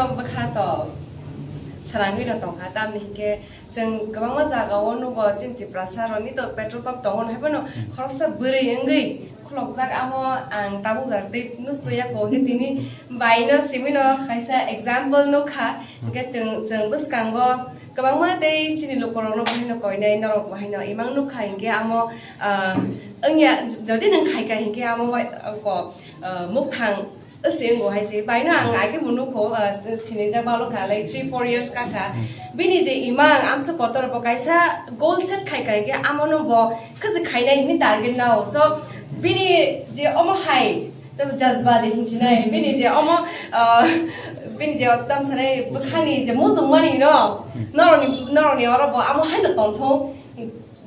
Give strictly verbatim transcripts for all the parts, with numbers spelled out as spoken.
Bwkha to srangwi no tongkha, tamni hinkhe chwng kwbangma jagao nugo, chini Tiprasa rokni to petrol pump tongo, hai phano khoroksa bwrwi wngwi khulokjak, amo ang tabuk jar tei nustwi ya kho, hinkhe tini baino simi no kaisa example nukha. Hinkhe chwng, chwng bwskango kwbangma tei chini lukurokno bahaino koinai, norok bahaino imang nukha, hinkhe amo, ah, wngya, jodi nwng khaika hinkhe amo wai-, ko, ah, mukthang se wngo hai se. Baino ang age bo nukho, ah, sinijak balo kha, like, three four years ka kha. Bini je imang amsa kotor bo kaisa goal set khai khai khe amono bo khe se khainai hini target nao. So bini je omo hai to jazba de hinchinai, bini je omo, ah, bini je tamsare bwkhani je mujung mani no, noroni, noroni oro bo amo hai no tongthung.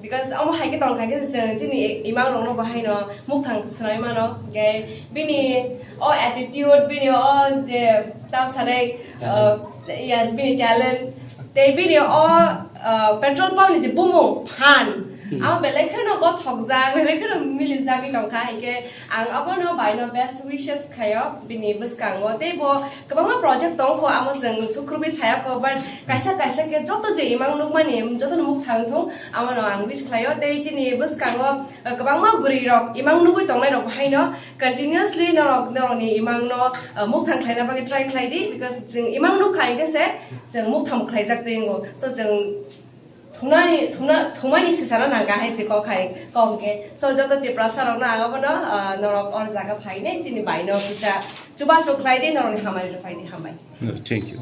Because omo hai khe tong kha khe chwng chini imang rokno bo haino mukthang swnamwi mano. Hinkhe bini o attitude, bini o je tamsare, uh, yes, bini talent, tei bini o, uh, petrol pump ni je bumung phan, amo belai kheno gothokjak, belai kheno milijagwi tong kha. Hinkhe ang abono baino best wishes khaio bini bwskango, tei bo kwbangma project tong kho, amo chwng sukrubwi saya kho, but kaisa kaisa khe joto je imang nukmani jotono mukthang thung, amono ang wish khlaio. Tei chini bwskango, uh, kwbangma bwrwi rok imang nugwi tongnai rok haino continuously norok, norokni imangno, uh, mukthang khlaina bagwi try khlai di, because chwng imang nukha hinkhe se chwng mukthang khlaijak twi wngo. So chwng thungnani, thungna, thungmani sisana nangkha hai se kok hai, kok hinkhe. So joto Tiprasa rokno ang abono, uh, norok or jaga phainai chini baino kisa chubachu khlai di, norokni hamari rw phai di, hambai. No, thank you.